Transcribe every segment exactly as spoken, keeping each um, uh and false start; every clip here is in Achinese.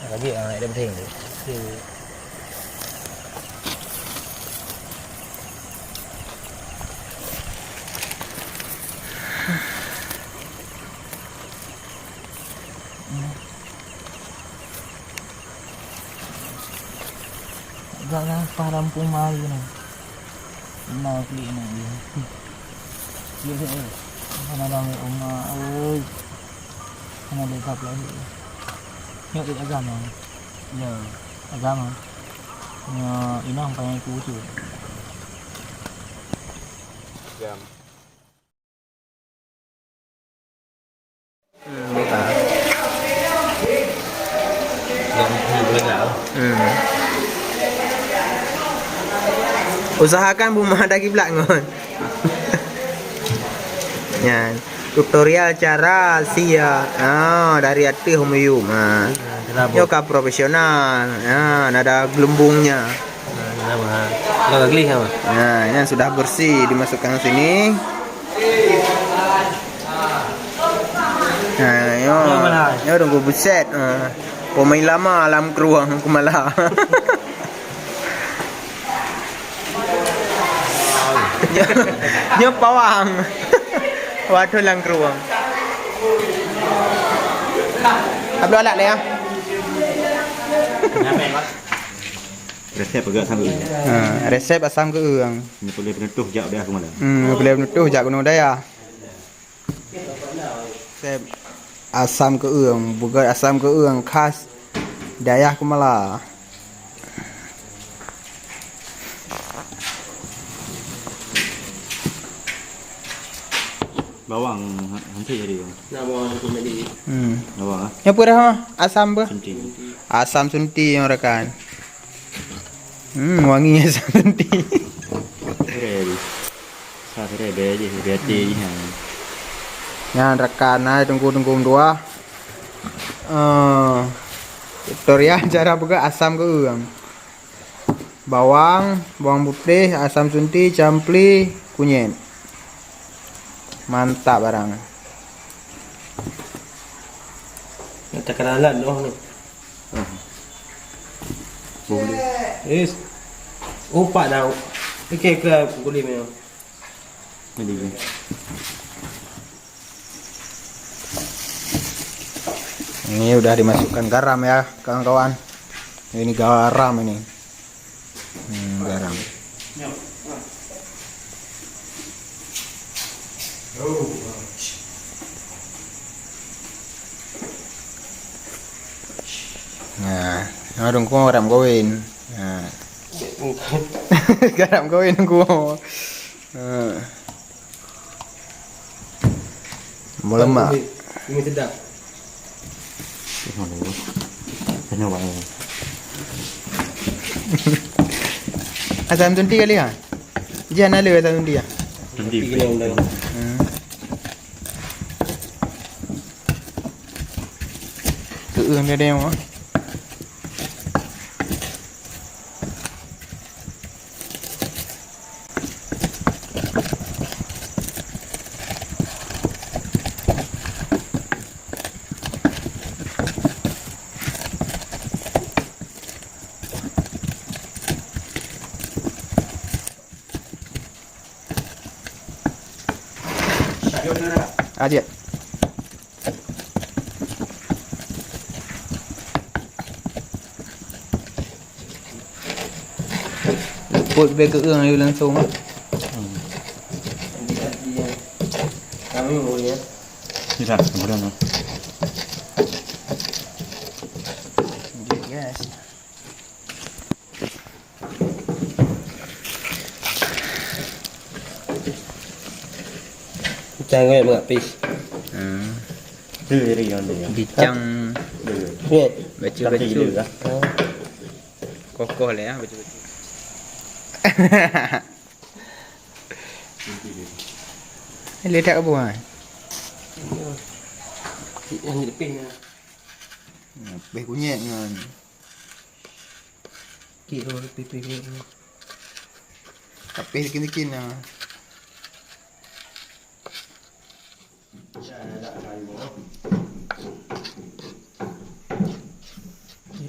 Lagi, ah, ada penting tu. Agak lapah lampu mari ni. Mau klik ni dia. Dia dia. Mana dah uma oi. Mana dia tak lagi. Nyok di agama. Ya, agama. Ya, inang pakai kutu. Jam. Hmm. Usahakan buma ada kiblat ngon. Nyan. Tutorial cara siat. Ah, dari ateueh Umuyum. Ha. Nyoe ka profesional. Ha, ada gelembungnya. Nah, ini apa? Kalau geli apa? Nah, ini sudah bersih, dimasukkan ke sini. Nah, yo, yo tunggu buset. Ha. Pemain lama alam keruang kumala. Nyoe pawang. Waduh, lam keruang. Abloh alat le ya. Resep peugah asam keueung. Ha, resep asam keueung. Ni boleh penutuh jak dayah kumala. Hmm, boleh penutuh jak gunong dayah. Resep asam keueung, peugah asam keueung khas dayah kumala. Bawang ha-, hancur jadi. Nah, bawang hancur jadi. Hmm. Bawang ah. Nyoe peue dah, asam peue? Sunti. Asam sunti yang rakan. Hmm, wangi asam sunti. Keren. Sa keren be je, be hati je. Nyan rakan ai tunggu-tunggu dua. Eh, tutorial cara peugah asam keueung. Bawang, bawang putéh, asam sunti, campli, kunyit. Mantap barang. Nak takaran alat noh ni. Boleh. Yes. Upak dah. Okey ke kulit ni. Jadi. Ini udah dimasukkan garam ya, kawan-kawan. Ini garam ini. Hmm, garam. Nah, nah, dong ko garam kawin. Nah. Garam kawin ko. Nah. Meulemak. Ini sedap. Kena wang. Asam sunti kali ha? Jian ada asam sunti ya? Sunti. Hmm. Keueung dia dia. Adik. Luput bèk keueung ayu langsung. Hmm. Kami boleh ya. Tidak, kemudian. Yes. Cang weh mengapis. Hmm. Tu dari yang dia. Bicang. Weh. Baca-baca. Kaki dia lah. Kokoh lah ya, baca-baca. Ledak apa? Yang di depan ni. Lebih kunyit kan. Kilo pipih ni. Tapi sikit-sikit lah.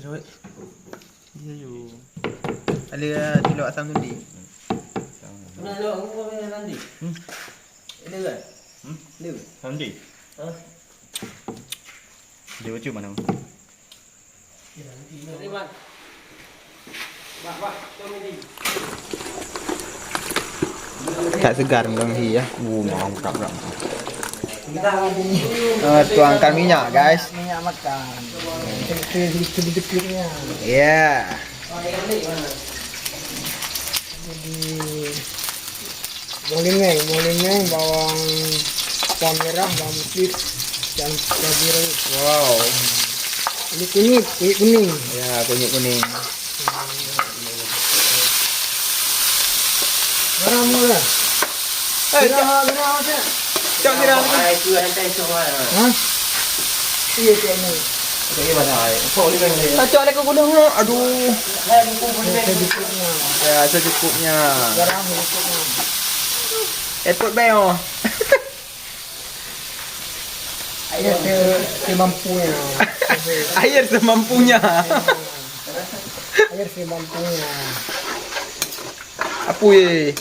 Iya, yo. Ada tilok asam tadi. Pernah lewat aku kau main nanti? Hmm. Ada kan? Hmm? Ada. Nanti. Hah? Dia baca mana? Ada, Wan. Bah, bah, jom nanti. Tak segar dong hi ya. Uh, mau tak berapa. Kita lagi. Eh, tuangkan minyak, guys. Minyak makan. Sedikit-sedikitnya. Ya. Jadi, bawang lengeng, bawang lengeng, bawang, bawang merah, bawang putih, dan cabai rawit. Wow. Ini kunyit, kunyit kuning. Ya, kunyit kuning. Garam mula. Eh, Garam, garam, garam. Cok sira. Ai, tu ada tai semua. Hah? Iya, cok ni. Cok iya, mana ai? Kok boleh main dia? Cok ada ke gunung. Aduh. Hai, buku boleh main. Secukupnya. Ya, secukupnya. Garam secukupnya. Airport bay, oh. Air se-, semampunya. Air semampunya. Air semampunya. Apa ye?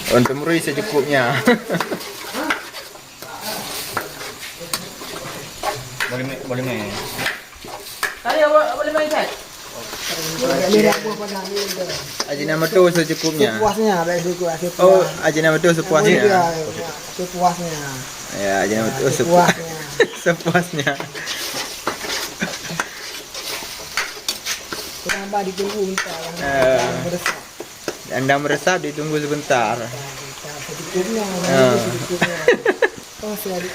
Untuk meri secukupnya. Boleh main, boleh main. Tadi awak boleh main, Cak? Ajinomoto secukupnya. Sepuasnya, baik, sepuas-, sepuas. Oh, Ajinomoto sepuasnya. Ya, ya, sepuasnya. Ya, Ajinomoto sepu-, sepuasnya. Sepuasnya. Kenapa ditunggu entah lah. Eh. Meresap. Anda meresap, ditunggu sebentar. Sedikitnya, ah, sedikitnya. Oh, se-,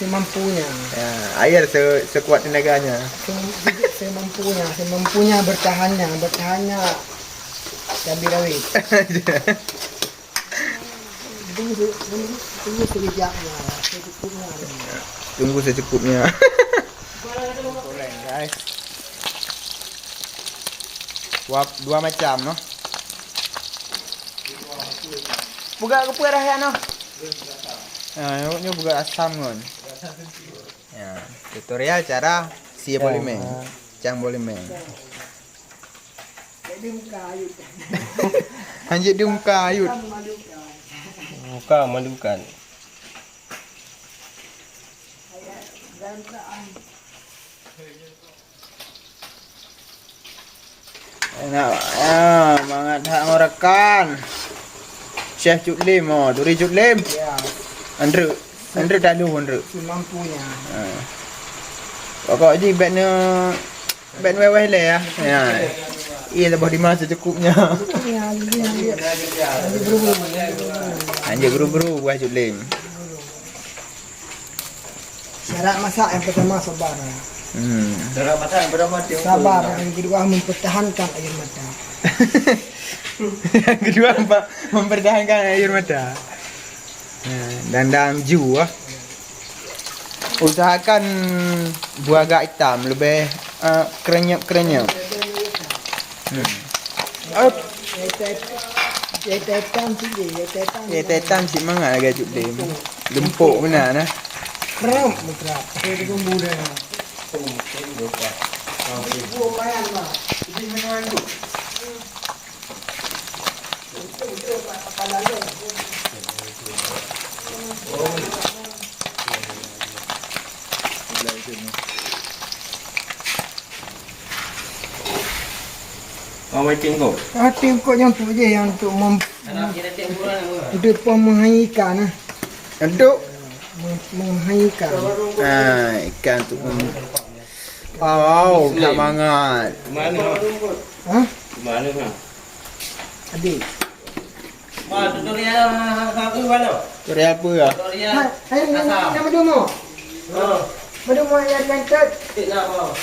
semampunya. Ya, air se-, sekuat tenaganya. Sem-, semampunya, semampunya bertahannya, bertahannya cabai rawit. Tunggu se-, tunggu, tunggu sekejapnya, secukupnya. Tunggu secukupnya. Goreng, guys. Dua, dua macam noh. Buka keupeu dah ya noh. Ha, nyoe buka asam ngon. Ya, tutorial cara sie polimeng. Cang polimeng. Hanjeuet di muka ayut. Bukan malukan. Enak, ah, mangat that ngon rakan. Chef Cut Lim, oh, turi Cut Lim. Ya. Andrew, Andrew dah lu, Andrew. Semampunya. Ah. Pokok jih bèk ne, bèk ne wéh-wéh lé ya. Ya. Iya, leubeh di masa cukupnya. Cukupnya, iya, iya. Nanti berubah. Anjir buru-buru buah Cut Lim. Syarat masak yang pertama sabar. Hmm. Syarat masak yang pertama tengok. Sabar, yang kedua mempertahankan air mata. Yang kedua, empa-, mempertahankan air mata. Ya, dan dalam ju, ah. Usahakan buah agak hitam, lebih, eh, kerenyep-kerenyep. Hmm. Oh. Ya, tetan cik mangat lagèe Cut Lim. Leumpok beuna nah. Kreup, kreup. Awai tingkok. Ah, tingkok nyang tu je, yang untuk mem-, untuk pemahai ikan, ah. Untuk? Mem-, memahai ikan. Ah, ikan tu pem-, wow, tak mangat. Mana? Hah? Mana, ha? Adik. Wah, tutorial apa, Bang? Tutorial apa ya? Tutorial. Hai, hai, nama, nama dia mau? Oh. Nama dia mau yang diangkat? Tidak, Bang.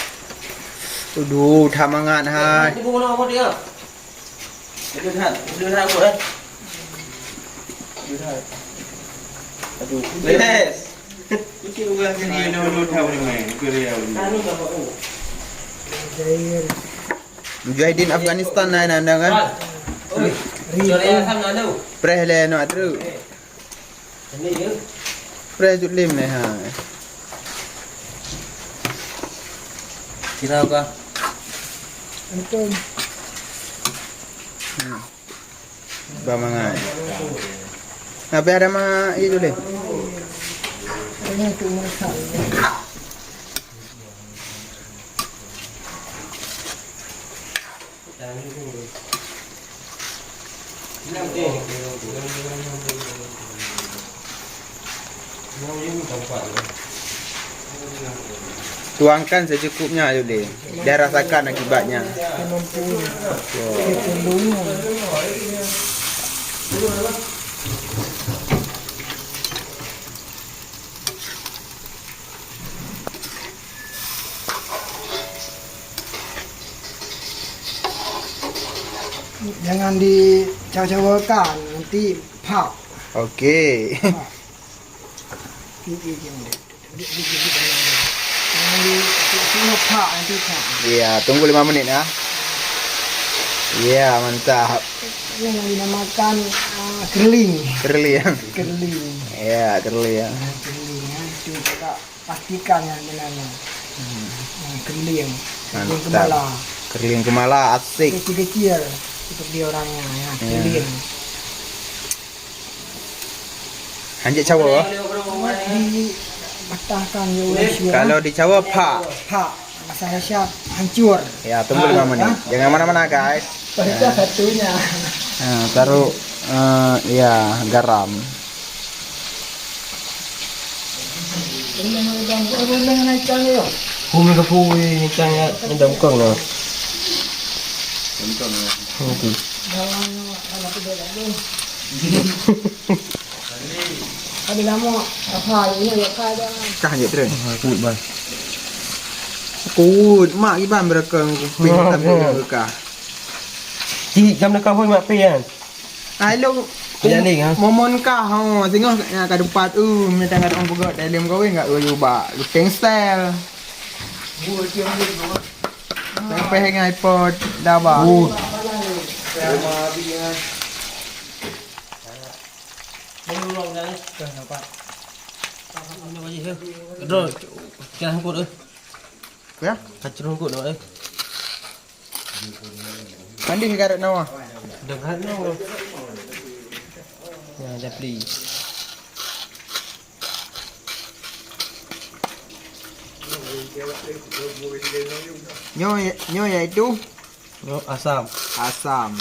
Aduh, tak mangat hai. Ini bukan apa dia? Itu dah, itu dah apa, eh? Itu dah. Aduh, beres. Mungkin orang kena nama tahu ni, main. Itu dia. Anu tak apa, oh. Mujahidin Afghanistan na, na, na, kan? Oi, dari asam na tu. Preh le, nak terus. Ini je. Preh Cut Lim ni, ha. Kira apa? Itu. Ba mangat. Tapi ada ma itu deh. Ini tu masak. Tuangkan secukupnya, Yudi. Dan rasakan akibatnya. Wow. Jangan dicawa-cawakan, nanti pap. Oke. Pap. Jangan di, semua pap, nanti pap. Iya, tunggu lima menit ya. Iya, mantap. Ini yang dinamakan, ah, kerling. Kerling. Kerling. Iya, kerling. Ah, kerling, ya. Itu kita pastikan yang benarnya. Hmm. Ah, kerling. Kerling. Mantap. Kemala. Kerling kemala, asik. Kecil-kecil seperti orangnya, ya. Iya. Kerling. Hanjeuet cawa. Dipatahkan, ya, ureueng syurah. Kalau dicawa, pap. Pap. Masalah siap, hancur. Ya, tunggu lima menit. Ah. Jangan mana-mana, guys. Pecah satunya. Ha, taruh, eh, ya, garam. Humi ka pui, ikan ya, ada ukang lah. Oke. Ada lama apa ini ya, apa ada. Kah je terus. Kuat, bang. Kuat, mak iban berakang kuping sampai ke kah. Cik, jam dekat pun mak pi kan? Ai lôn. Jadi, ha? Momon kah, ho, singoh, ya, ka tempat, uh, minta kat orang peugah, dalam kawin enggak, uh, jubah, geuting style. Sampai dengan iPod, dah, bah. Uh. Bro, jangan ikut, eh. Ya? Kacau ikut, eh. Mandi sigaret nawa. Dah kan, no. Ya, dah beli. Nyoe, nyoe iaitu? Nyoe asam. Asam.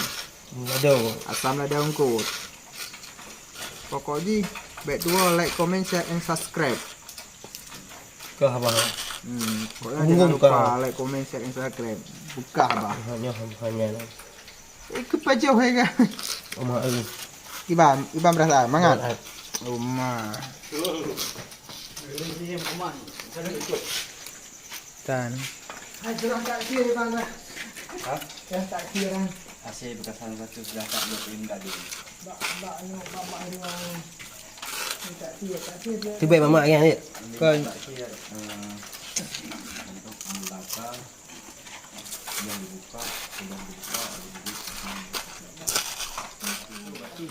Lada. Asam lada ungkot. Pokok jih, bèk tuwo like, comment, share, and subscribe. Kah, bah. Hmm, pokoknya jangan lupa like, comment, share, and subscribe. Bukah, bah. Hanya, hanya lah. Eh, kepajoh, hai, kan? Oma, eh. Iban, Iban berasa mangat. Mangat. Oma. Tan. Hai, kurang takdir, Iban, lah. Hah? Kurang takdir, kan? Asyik bekas salah satu sudah tak buat payung tadi. Bak, bak, anu, bak, bak, anu, anu. Ni tak clear, tak clear dia. Tu baik mamak kan, Dik? Kan. Tak clear, eh, untuk membakar, yang dibuka, yang dibuka, yang dibuka. Itu,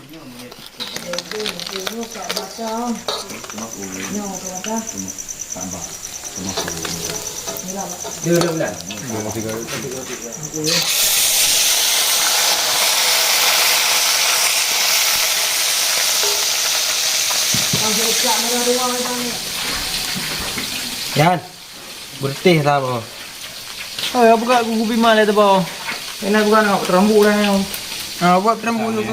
itu, itu tak bakar. Nyoe tak bakar. Tambah. Dia dah bulan. Yan, beureutéh lah, boh. Oh, ya, buka kuku bima lé teuboh. Enak bukan, nak terambu dah, ya. Ah, buat terambu tu.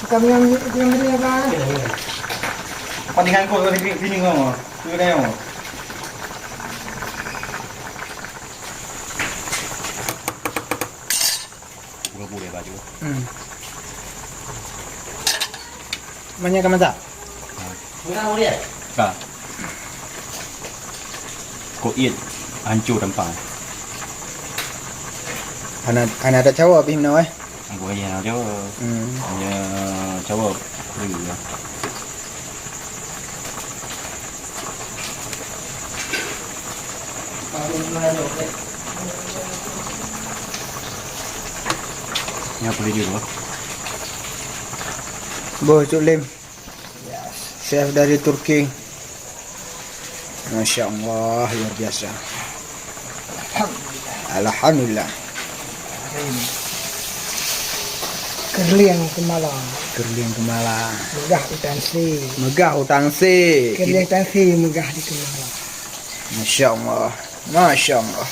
Kami yang, yang beri apa? Apa dengan kau, kau bini, bini kau? Tu kan, ya. Dua puluh ya baju. Hmm. Banyak kan masak? Ka. Kok iet hancur rempang. Anak, anak ada cawa bih meunoe. Aku hanya cawa. Hmm. Hanya cawa. Free ya. Nyoe peue jih, Boh? Boh, Cuk Lim. Chef dari Turki. Masya Allah, luar biasa. Alhamdulillah. Keureulieng keumala. Keureulieng keumala. Meugah utang se. Meugah utang se. Keureulieng utang se meugah dikeumala. Masya Allah. Masya Allah.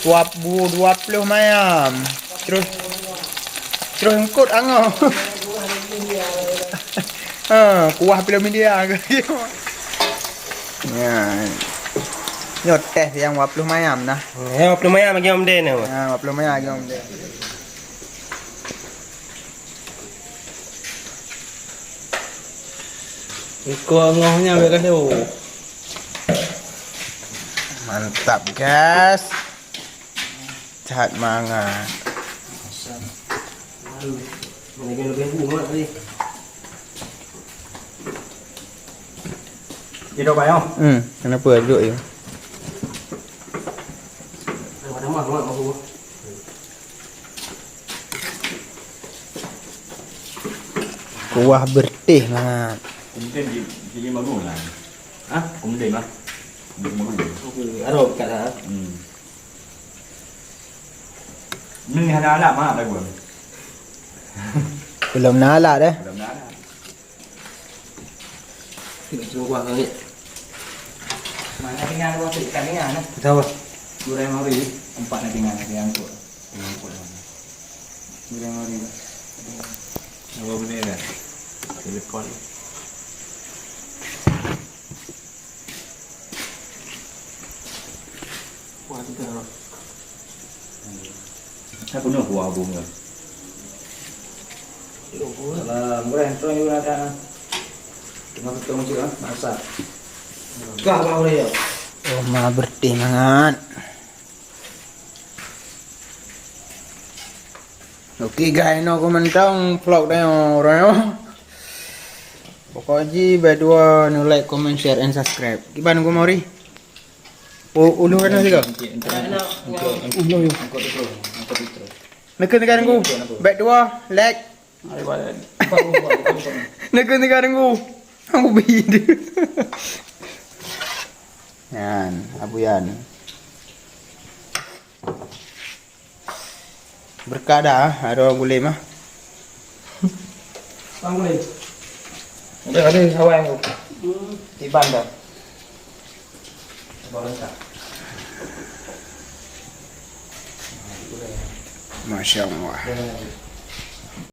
Dua, bu-, dua ploh mayam. Terus, terus eungkot angoh. Ha, kuah pila media. Ya. Nyoe teh nyang dua ploh mayam nah. Ya, dua ploh mayam lagi Om Den. Ya, dua ploh mayam lagi Om Den. Iko ngohnya bek kasih. Mantap, guys. That mangat. Mana kena lebih bunga tadi. Dia dah bayar. Hmm, kenapa duduk je? Ada mah, mah, mah. Kuah berteh mangat. Mungkin di, di lima bulan. Hah? Mungkin lah. Di lima bulan. Ada kat sana. Hmm. Ni hana alat mak dah gua. Belum na alat eh. Belum na alat. Tiga puluh buah kali. Mana tinggal dua tu, ikan ni ah. Tahu. Goreng hari empat nak tinggal, nak tinggal angkut. Tinggal angkut. Goreng hari. Dua benda dah. Telepon. Wah, tiga. Aku nak buah bunga. Salam, boleh tuan juga nak. Cuma ketemu juga masak. Kah bang boleh ya? Oh, ma berteh mangat. Oke guys, no ku mantong vlog dah orang. Pokok ji bak dua nu like, comment, share and subscribe. Kiban ku mori. Oh, ulu kan siga? Ulu, ulu. Neke tiga nunggu. Bak dua like. Neke tiga nunggu. Aku bid. Yan, Abu Yan. Berkah dah, ada orang gulai mah. Orang gulai. Ada, ada kawan aku. Tiban dah. Masya Allah.